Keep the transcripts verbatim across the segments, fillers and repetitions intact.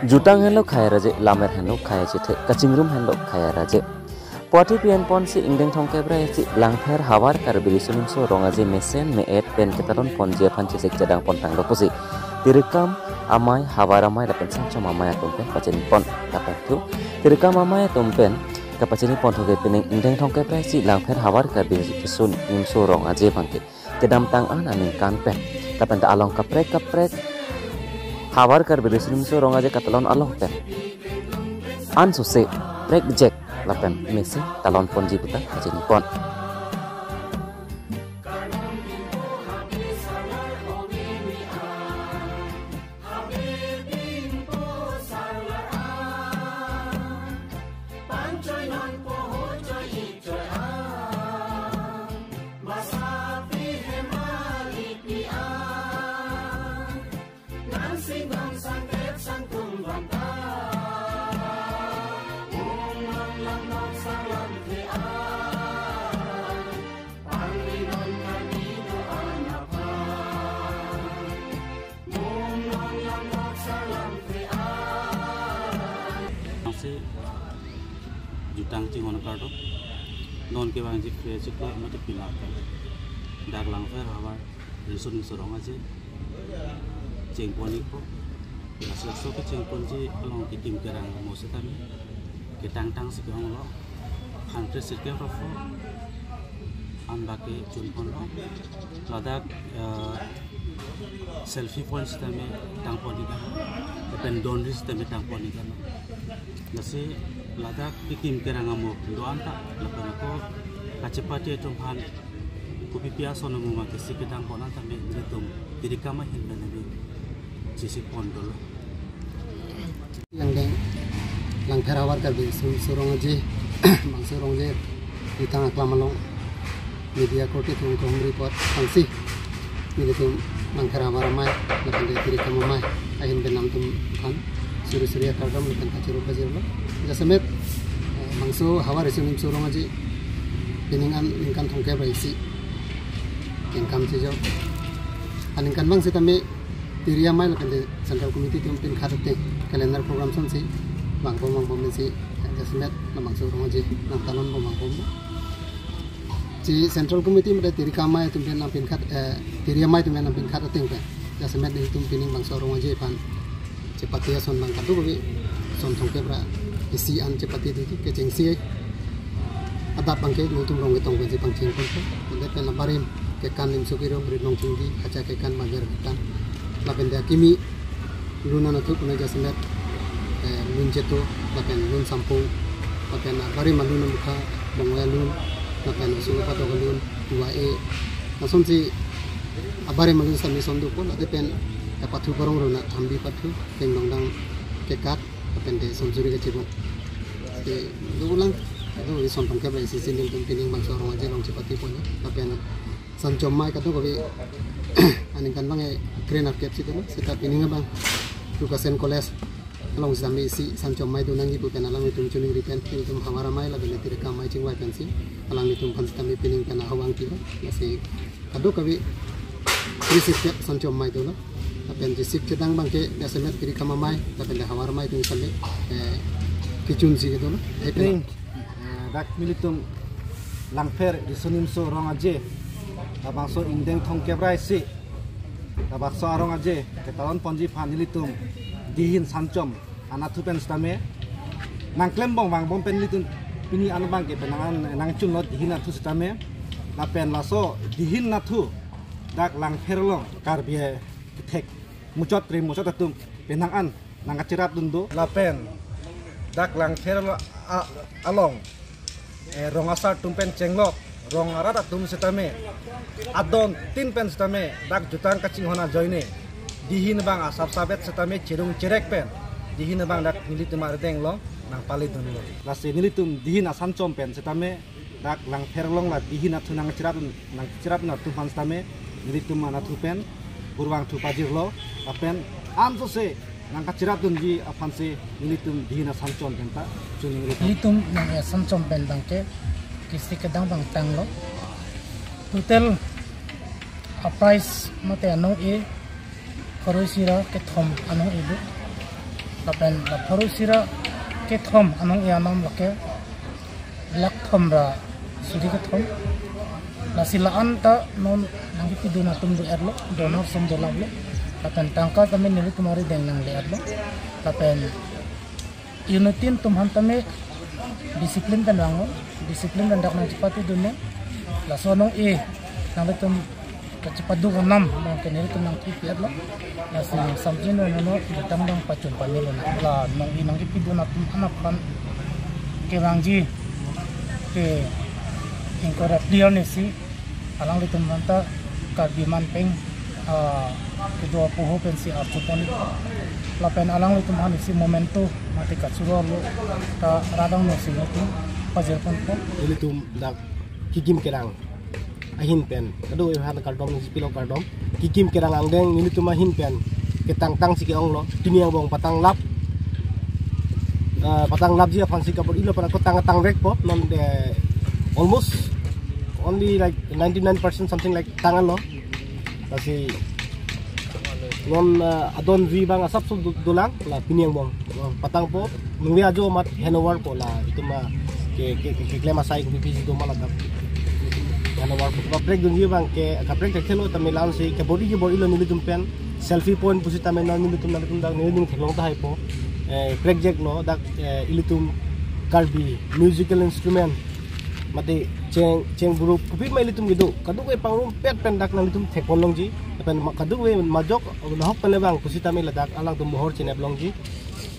Jutang henlo khei araje, lamer henlo khei achethe, kachingrum henlo khei araje. Puthot pi-en ponsi ingdeng thomkep ra isi Langpher Havar Karbi Riso Nimso Rong Aje mesen me-et pen ketalon ponji aphan chesik chedang pon tanglo pusi Tirikam Amei, Havar Amei lapen Sanchom Amei atum pen pachini pon. Lapen thu Tirikam Amei atum pen kapachini ponthu ke pining ingdeng thomkep ra isi Langpher Havar Karbi Riso Nimso Rong Aje abangke kedamtang an aningkan pen, lapen ta along kaprek kaprek Havar Karbi Riso Nimso Rong Aje katalon along pen ansose prekjak lapen mesen talon ponji puta pachini pon. Angse jutang chinghon kardom. Non kevangji kre chiklo mate pinap dak Langpher Havar Riso Nimso Rong Aje chengpon ikpo. Laso kechengponji along kekim kerang mo setame ketangtang si kehonglo. Hangtre sirkep rofo an bake chun ponlo. Ladak, eh, selfie point setame tang pon ikpo, lapen don ri setame tang pon ikpo. Lasi ladak kekim kerang amo do-an ta, lapen ako kachepate atum aphan kopi pi ason amo ma kesi kedang pon an tame nelitum Tirikam ahin pen neli chesik pon dolo. Yang deng Langpher Havar Karbi Riso Nimso Rong Aje, bangso Rong Aje jutang aklam along media korte atum kehumri apot tangsi nelitum Langpher Havar Amei lapen Tirikam Amei ahin pen nangtum aphan suri suri akardom lapen kachoro pajirlo. Jasemet, eh, bangso Havar Riso Nimso Rong Aje pining an ningkan thomkep ra isi kengkam chejor. Aningkan abang setame Tiri Amei lapen Central Committee atum pinkhat ateng calendar program asonsi vangpon vangpon pensi jasemet labangso Rong Aje nangtalon pon vangpon. Chi Central Committee mate Tirikam Amei atum pen nangpinkhat, eh, Tiri Amei atum pen nangpinkhat ateng pen jasemet nelitum pining bangso Rong Aje aphan chepate ason abang kadokave ason thomkep ra isi an chepate didi kechengsi adap abangke nelitum rong ketong pensi pangcheng ponpo. Lapen abarim kekan nimso kerong rinong chingdi, hacha kekan, bajar kekan, lapen dia kimi lun anatthu pune jasemet, eh, lun cheto, lapen lun sampung, lapen abarim alun amukha, bongwe alun, lapen usul padok alun, dua e. Lasonsi abarim alun sami son dopo, lapen kapathu parong rona thambi pathu, tengdongdang kekat, lapen de somsuri kachibong. Te dolang, ado ison thomkep ra isi si nelitum pining bangso Rong Aje along chepate ponji, lapen Sanchom Amei kadokave aningkan abang e kre nerkep si dolo, seta pining abang Lukasen College along setame isi Sanchom Amei do nangji pu pen alanglitum choningri pen nelitum Havar Amei lapen Tirikam Amei chingvai pensi alanglitum aphan setame pining pen ahok vangpilo. Lasi kadokave kre sirkep Sanchom Amei dolo. Lapen chesik chedang abangke jasemet Tirikam Amei lapen Havar Amei atum setame, eh, kechunsi kedolo. Hai pen. Ning, eh, dak nelitum Langpher Riso Nimso Rong Aje, labangso ingdeng thomkep ra isi labangso arong aje ketalon ponji aphan nelitum dihin Sanchom anatthu pen setame nangklembom vangbom pen nelitum pini an abangke penang an nangchunlo dihin anatthu setame. Lapen laso dihin anatthu dak Langpher along Karbi kethek muchot ri muchot atum penang an nangkacherapdun do. Lapen dak Langpher alo-, a-, along, eh, rong asar atum pen chenglok, rong arat atum setame adon tin pen setame dak jutang kachinghon ajoine dihin abang asapsapet setame cherung cherek pen dihin abang dak nelitum arideng along nangpalidunlo. Lasi nelitum dihin asanchom pen setame dak Langpher along la dihin anatthu nangcherapdun, nangcherapdun atum aphan setame nelitum anatthu pen kurvangthu pajirlo, lapen ansose nangkacherapdunji aphansi nelitum dihin asanchom pen ta choningri. Nelitum nang asanchom pen abangke kesi kedang abang tanglo. Total a prize mate anong-e, koroi sira kethom anong-e do. Lapen la pharo isi ra kethom anong e anam lake lakh thom ra suri kethom. Lasi la-an ta non nangkepidun atum do-etlo, donor som dolaplo. Lapen tangka tame nelitum arideng nangle-etlo. Lapen unity atum aphan tame discipline pen vanglo, discipline pen dak nangchepatidunne. Laso anong e nanglitum kachepaduk anam abang ke nelitum nangthupi-etlo. Lasi samjin no no dam dam pachun pamelo na. La anong e nangkepidun atum aphan kevangji ke ingkoi ra clear ne si alanglitum aphan ta Karbi man peng, ah, kedo apoho pensi arjupon. Lapen alanglitum aphan isi memento mate kachoro lo ta radang no si nelitum pajirponpo. Nelitum dak kekim kerang ahin pen kadokave aphan kardom nangchipilo, kardom. Kekim kerang angdeng nelitum ahin pen ketangtang si ke-onglo, pini angbong patanglap, ah, patanglapji aphansi kabor-ilo pen ako tang tangrekpo, non, eh, almost only like ninety-nine percent something like tanglo. Lasi non, ah, adonri abang asapso do-, dolang, la pini angbong, ah, patangpo, nungve ajo amat handover po, la itum ma ke, ke, ke, keklem asai kopi pisi do ma ladak handover po. Kaprek dunji abang ke, kaprek thekthe lo tame la-ansi kebor-i kebor-ilo nelitum pen. Selfie point pusitame non nelitum nanglitum dak nelitum theklong tahai po. Eh, prekjak lo dak, eh, ilitum Karbi musical instrument mate cheng, cheng group kopi ma ilitum kedo, kadokave pangrumpet pen dak nanglitum thekpon longji. Lapen ma-, kadokave majok nahok pen le abang pusitame ladak alangtum mohor chenep longji.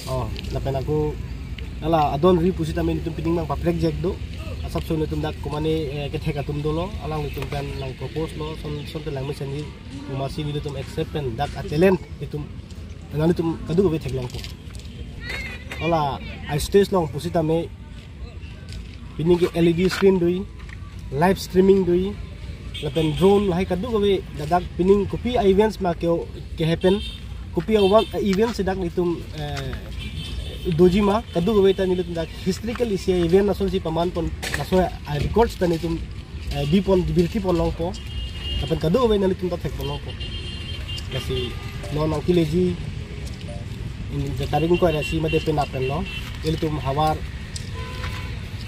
Oh, lapen ako hala adonri pusitame nelitum pining abang paprekjak do. Asapso nelitum dak komane, eh, kethek atum dolo, alanglitum pen nang propose lo, son, son te lang mesenji, komasi nelitum accept pen dak a-talent itum nanglitum kadokave theklongpo. Hala a-stage along pusitame pining ke L E D screen do-i, live streaming do-i, lapen drone lahai kadokave ladak pining kopi a-events ma ke, ke-happen, kopi a-one a-events dak nelitum, eh, doji ma, kadokave ta nelitum dak historical isi a-event asonsi pamanpon, laso a-records ta nelitum, eh, bipon, birtipon longpo. Lapen kadokave nanglitum ta thekpon longpo. Lasi non nangkeleji, ingdeng tarik ingkoi ra isi mate penap pen lo. Ilitum havar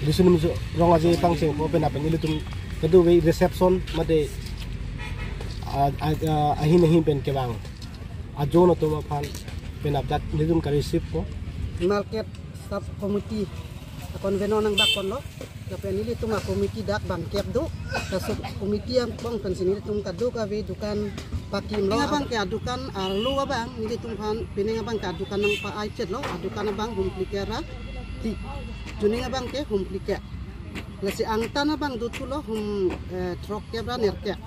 Riso Nimso Rong Aje pangchengpo, penap pen ilitum kadokave reception mate a, a, a, ahin ahin pen kevang ajo atum aphan penap dak nelitum ka-receive po. Market sub committee a-convener nangbak ponlo. Lapen nelitum a-committee dak bangkep do. Laso committee angbong pensi nelitum kadokave dukan pakimlo. Abang ke adukan arlo abang nelitum aphan pining abang ke adukan nangpa-ai chetlo. Adukan abang humphlikep ra ti. Juning abang ke humphlikep. Lasi angtan abang dothulo hum, eh, throkkep ra nerkep.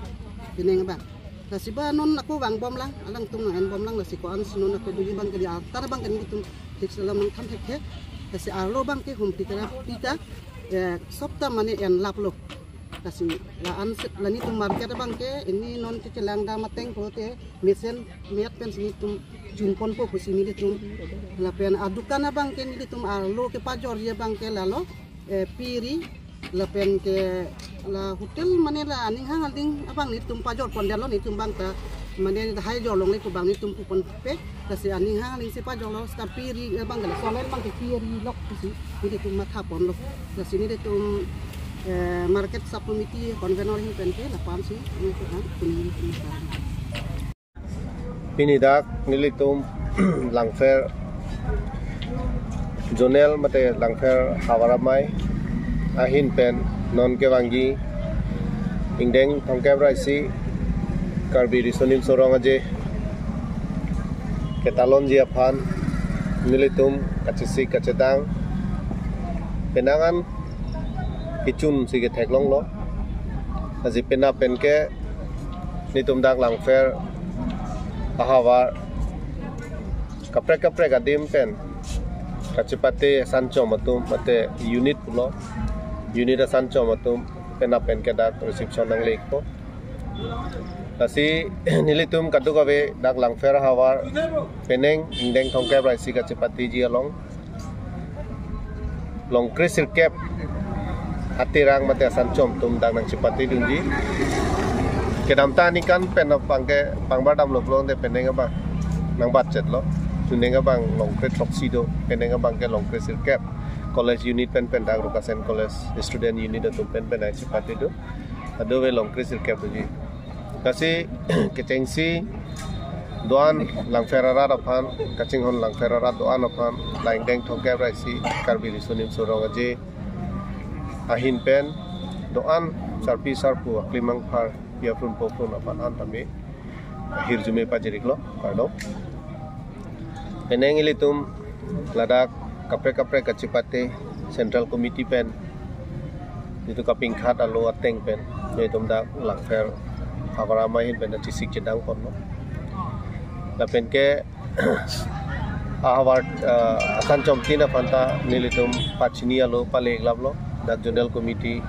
Pining abang. Lasi ba non ako vangbomlang, alangtum nang-enbomlang, lasi ko-ansi non ako duli abang ke di angtan abang ke nelitum thik selam nangthan thekthe. Lasi arlo abang ke humphlikep ra pita, eh, sopta mane enlaplo. Lasi la-ansi la nelitum market abang ke, ini non ke chelang dam ateng pulote mesen met pensi nelitum junponpo pusi nelitum. Lapen adukan abang ke nelitum arlo kepajorji abang ke lalo, eh, piri, lapen ke la hotel mane la aning hang aling abang nelitum pajorpondetlo, nelitum abang ta mane hai jorlongle pu abang nelitum puponpe. Lasi aning hang alingsi pajorlo, seta piri abang ke la solen abang ke piri lok pusi nelitum mathaponlo. Lasi nelitum, eh, market sub committee convener ahin pen ke la-ansi nelitum, ah, kuning nelitum matha. Pini dak nelitum Langpher zonal mate Langpher havar amei ahin pen non kevangji ingdeng thomkep ra isi Karbi Riso Nimso Rong Aje ketalonji aphan nelitum kachesik kachedang penang an kechun si ketheklonglo. Lasi penap pen ke nelitum dak Langpher ahavar kaprek kaprek adim pen kachepate asan chom atum mate unit pulo, unit asan chom atum penap pen ke dak reception nangle-ikpo. Lasi nelitum kadokave dak Langpher ahavar penang ingdeng thomkep ra isi kachepatiji along longkre sirkep aterang mate asan chom atum dak nangchepatedunji. Kedamtang aningkan pen abang ke pangbar damlo pulote penang abang nangbatchetlo. Chuning abang longkre throksi do, penang abang ke longkre sirkep. College unit pen pen dak Rukasen College student unit atum pen pen ai chipate do. Kadokave longkre sirkep doji. Lasi kechengsi do-an Langpher arat aphan, kachinghon Langpher arat do-an aphan, la ingdeng throkkep ra isi Karbi Riso Nimso Rong Aje ahin pen do-an sarpi sarpo aklimang phar piaprun popun aphan an tame hirjume pajiriklo, kardom. Penang ilitum ladak kaprek kaprek kachipate Central Committee pen, itum kapingkhat alo ateng pen, itum dak Langpher havar amei ahin pen chisik chedang ponlo. Lapen ke ahavar, eh, akan chomtin aphan ta nelitum pachini alo paleklaplo, dak Zonal Committee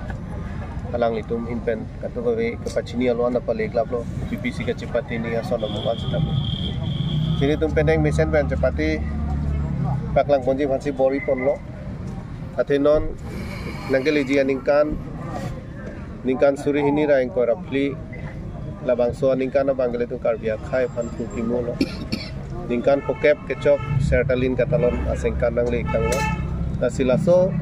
alanglitum ahin pen kadokave kepachini alo an paleklaplo, P P C kachipate ni ason amongan sitame. Nelitum penang mesen pen chipate paklang ponji aphansi bor-i ponlo. Athe non nangkeleji aningkan, ningkan suri hini ra ingkoi ra phli, labangso aningkan abang ke ilitum Karbi akhei aphan phu kimulo. Ningkan phokep kechok Sertalin katalon asengkan nangle tanglo. Lasi laso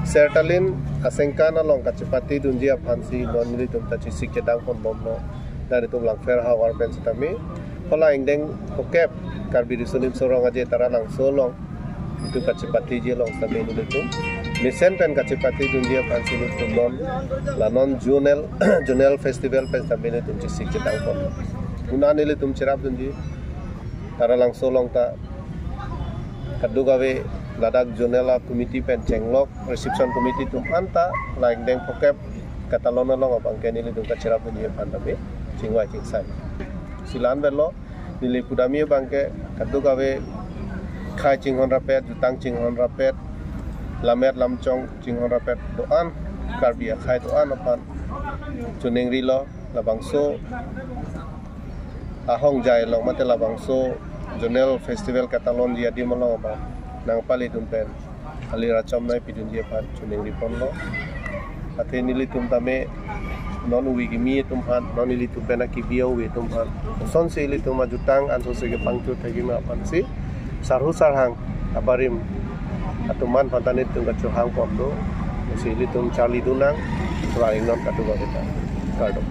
Sertalin asengkan along kachipate dunji aphansi non nelitum ta chisik chedang ponbomlo. Nelitum Langpher havar pen sitame, hala ingdeng phokep Karbi Riso Nimso Rong Aje Taralangso along itum kachipateji along sitame nelitum mesen pen kachipate dunji aphansi nelitum non, la non Zonal, Zonal Festival pen sitame nelitum chisik chedang pon. Puna nelitum cherap dunji, Taralangso along ta kadokave ladak Zonal a-committee pen chenglok, reception committee atum anta la ingdeng phokep katalon along abang ke nelitum kacherap dunji aphan tame chingvai chingsai. Lasi la-an avelo, neli pudamji abang ke kadokave khei chinghon rapet, jutang chinghon rapet, lammet lamchong chinghon rapet do-an, Karbi akhei do-an aphan chuningrilo, labangso ahongjai along mate labangso Zonal Festival katalonji adim along abang nangpali dun pen alir achom nangpi dunji aphan chuningri ponlo. Athe nelitum tame non uvi kimi atum aphan, non ilitum pen akibi uvi atum aphan, kosonsi ilitum ajutang ansose kepangchot thekji ma aphansi sarhu sarhang abarim atum aphan ta nelitum kachohang pon do. Lasi ilitum charli dun nang, ra ingnon kadokave ta. Kardom.